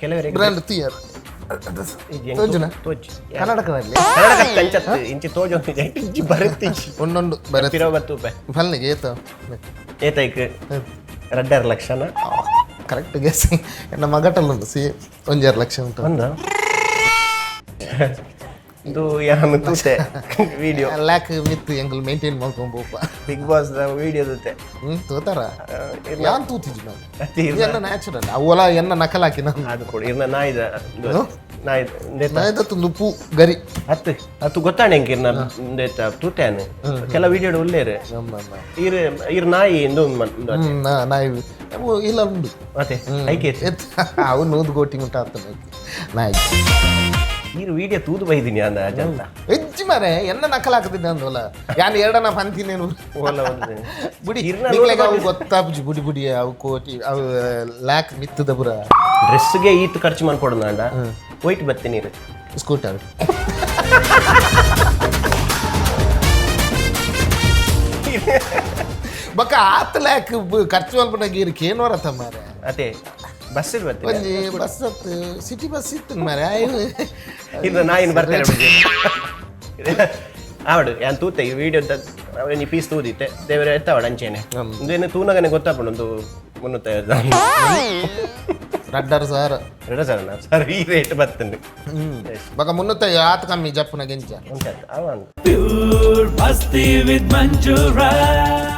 ಕೆಲವರಿಗೆ ಬ್ರ್ಯಾಂಡ್ ತೀಯರ್ ತೋಜುನ? ತೋಜಿ. ಕರ್ನಾಟಕದಲ್ಲಿ. ಕನ್ನಡಕ ಕಂಚತ್ತು ಇಂಚಿ ತೋಜೊಂದು ಇಂಚಿ ಬರುತ್ತಿಂಚಿ. ಒಂದೊಂದು ಬರತ್ತೆ. ಪಿರೋ ಬತ್ತೂಪೆ. ಫಲ್ನಿಗೆ ಏತ? ಏತೈಕ್ ರಡ್ಡರ ಲಕ್ಷಣ. Correct guess. ಎನ್ನ ಮಗಟಲ್ಲುಂಡು ಸಿ ಒಂಜಾರು ಲಕ್ಷ ಉಂಟು. ಒಂದು ಇದು ಯಾನು ತೂತೆ ವಿಡಿಯೋ. ಲ್ಯಾಕ್ ಮಿತ್ ಎಂಕಲ್ ಮೇಂಟೈನ್ ಮಾಡ್ಕೊಂಡು ಪೋಪ. ಬಿಗ್ ಬಾಸ್ the video ತೂತೆ. ಹ್ಮ್, ತೂತಾರ? ಯಾನ್ ತೂತಿಜಿ ನಾನು. ಅತಿ ಇರ್ನ. ಎನ್ನ ನ್ಯಾಚುರಲ್ ಅವಲ ಎನ್ನ ನಕಲ್ ಹಾಕಿ ನಾನು. ಅದು ಕೊಡು ಇರ್ನ ನಾಯಿದ ಹ್ಮ್? ನಾಯಿದ ನಾಯ್ದ ತುಂದು ಪೂ ಗರಿ. ಹತ್ತು ಹತ್ತು ಗೊತ್ತಾಣೆ ಎಂಕ್ ಇರ್ನ ಇಂದೆತ್ತ ತೂತೆ ಕೆಲ ವಿಡಿಯೋ ಉಲ್ಲೇರು. ನಮ್ಮ ನಮ್ಮ. ಇರ್ ಇರ್ ನಾಯಿ ಇಂದು ಉಂದು. ಹ್ಮ್, ನಾಯಿ ಅವು ಇಲ್ಲ ಉಂಡು. ಮತ್ತೆ ಐಕೆ. ಎತ್ ಅವು 100 ಕೋಟಿ ಮುಟ್ಟ ಆಗ್ತದೆ ನಾಯಿ. ಇರ್ ವಿಡಿಯೋ ತೂದು ಬೈದಿನಿ ಅಂದ ಅಜಂತ. ಹೆಚ್ಚು ಮಾರೆ ಎನ್ನ ನಕಲ್ ಹಾಕುತ್ತಿದ್ದೆ ಅಂದವಲ್ಲ ಯಾನ್ ಎರಡನ ಪಂತಿನೇನು. ಓಲ ಒಂದು ಬುಡಿ. ಇರ್ನ. ನಿಕ್ಲೆಗ್ ಅವು ಗೊತ್ತಾಪುಜಿ, ಬುಡಿ ಬುಡಿ ಅವು ಕೋಟಿ ಅವು ಲ್ಯಾಕ್ ಮಿತ್ತದ ಪುರ. ಡ್ರೆಸ್ಗೆ ಈತ್ ಖರ್ಚು ಮಾಡ್ಕೊಡು ನಾಂಡ ವೈಟ್ ಬತ್ತಿ ನೀರು. ಸ್ಕೂಟರ್. ಬೊಕ್ಕ ಆತ್ ಲ್ಯಾಕ್ ಖರ್ಚು ಮಲ್ಪುನ ಗೀರ್ ಕೇನ್ವರ ಮಾರೆ. ಅದೇ ಬಸ್ ಬತ್ತಿ. ಒಂಜಿ ಬಸ್ ಅತ್ತು ಸಿಟಿ ಬಸ್ ಇತ್ತು ಮಾರೆ ಆಯ್ತು. ಇಲ್ಲ ನಾಯಿನ ಬರ್ತಾರೆ ಆವಡು ಯಾನ್ ತೂತೆ ಈ ವಿಡಿಯೋ ಒಂಜಿ ಪೀಸ್ ತೂದಿತ್ತೆ ದೇವರ ಎತ್ತಾವಡು ಅಂಚೇನೆ ಇಂದೇನು ತೂನಗನೆ ಗೊತ್ತಾಪುಂಡು ಒಂದು 350. ರಡ್ಡರ್ ಸಾರ. ಎರಡು ಸರ್ ಸರ್ ಈ ರೇಟ್ ಬತ್ತಂಡು. ಹ್ಮ್, ಬೊಕ್ಕ ಮುನ್ನೂತ್ತ ಆತ್ ಕಮ್ಮಿ ಜಪ್ಪುನ ಗೆಂಚ. ಅವ Pure Basti with Manju Rai.